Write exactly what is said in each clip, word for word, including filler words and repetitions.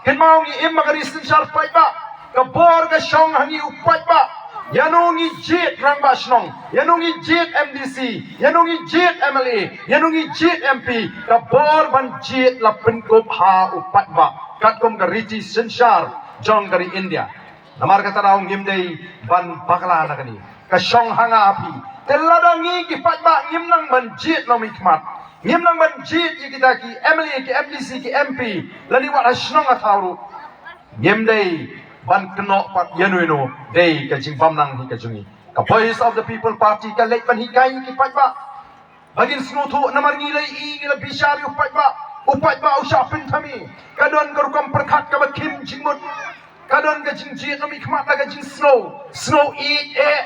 Kynmaw ngi im ha ka ri synshar paidbah. Ka bor ka shong ha ngi u paidbah. Ïa no ngi jied rangbah shnong, ïa no ngi jied M D C, ïa no ngi jied M L A, ïa no ngi jied M P. Ka bor ban jied la pynkup ha u paidbah katkum ka riti synshar jong ka ri India. Namar kata daw ngim dei ban bakla na kane. Ka shong ha nga ha phi. Te lada ngi ki paidbah ngim nang ban jied lawmihkhmat, ngim nang ban jied ïa kita ki M L A, ki M D C, ki M P, lane wat ha shnong ha thaw ruh, ngim dei ban kynnoh pat ïa no ïa no. Dei ka jingbymnang hi ka jong ngi. Ka Voice of the People Party ka leit ban hikai ïa ki paidbah ba ngin sngewthuh, namar ngi la ïohi, ngi la bishar ïa u paidbah. U paidbah u shah pynthame. Ka don ka rukom pyrkhat kaba khim jingmut. Ka don ka jingjied lawmihkhmat da ka jingsngew, sngew ïeit eh,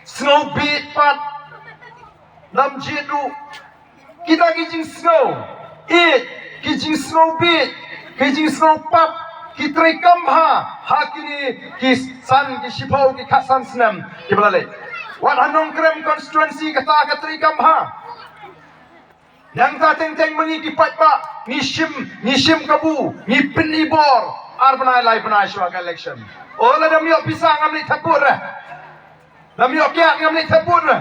sngew bieit pat. Lam jied ruh. Kita ki jingsngew ïeit, ki jingsngew bieit, ki jingsngew pap, ki treikam bha ha kine ki san, ki shiphew, ki khatsan snem kiba la leit. Wat ha Nongkrem constituency kata ka treikam bha. Nangta teng teng ma ngi ki paidbah ngi shim, ngi shim kabu, ngi pyni bor. Ar bnai lai bnai shuwa ka election. O, lada ym ïoh pisa ngam leit thep vote re. Lada ym ïoh kiad ngam leit thep vote re.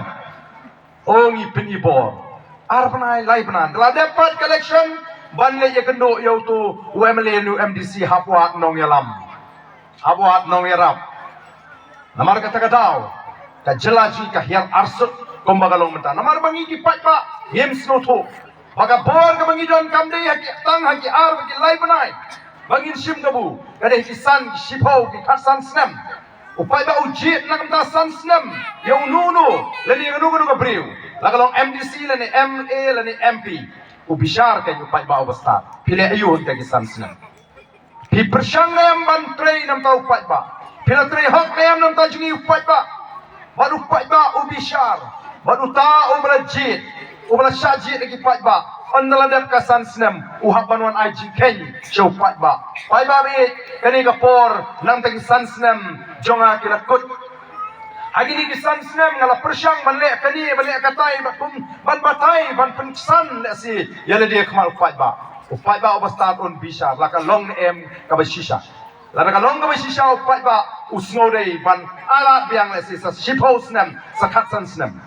O, ngi pyni bor. Ar bnai lai bnai la dep pat ka election ban leit ïakynduh ïa uto u M L A ne u M D C hap wad nongïalam, hap wad nongïarap. Namar kata ka daw ka jylla jong ngi ka hiar arsut kumba ka long mynta. Namar ba ngi ki paidbah ngim sngewthuh ba ka bor kaba ngi don kam dei ha ki tang ha ki ar bad ki lai bnai ba ngin shim kabu, ka dei ki san, ki shiphew, ki khatsan snem. U paidbah u jied na ka bynta san snem ïa uno uno lane ïa kano kano ka briew, la ka long M D C lane M L A lane M P. U bishar ka ïa u paidbah uba stad. Phi leh aïu ha kita ki san snem? Phi pyrshang ne em ban trei na bynta u paidbah? Phi la trei hok ne em na bynta jong ngi u paidbah? Bad u paidbah u bishar, bad uta uba la jied, uba la shah jied ïa ki paidbah, ynda la dep ka san snem u hap ban wan ai jingkheiñ sha u paidbah. Paidbah baieit, kane ka por na bynta ki san snem jong nga ki la kut. Ha kine ki san snem nga la pyrshang ban leh kane, ban leh katai, ban kum, ban batai, ban pynksan lehse ïa lade ha khmat u paidbah. U paidbah uba stad un bishar, la ka long ne em kaba shisha. Lada ka long kaba shisha u paidbah u sngew dei ban ailad biang lehse sa shiphew snem, sa khatsan snem.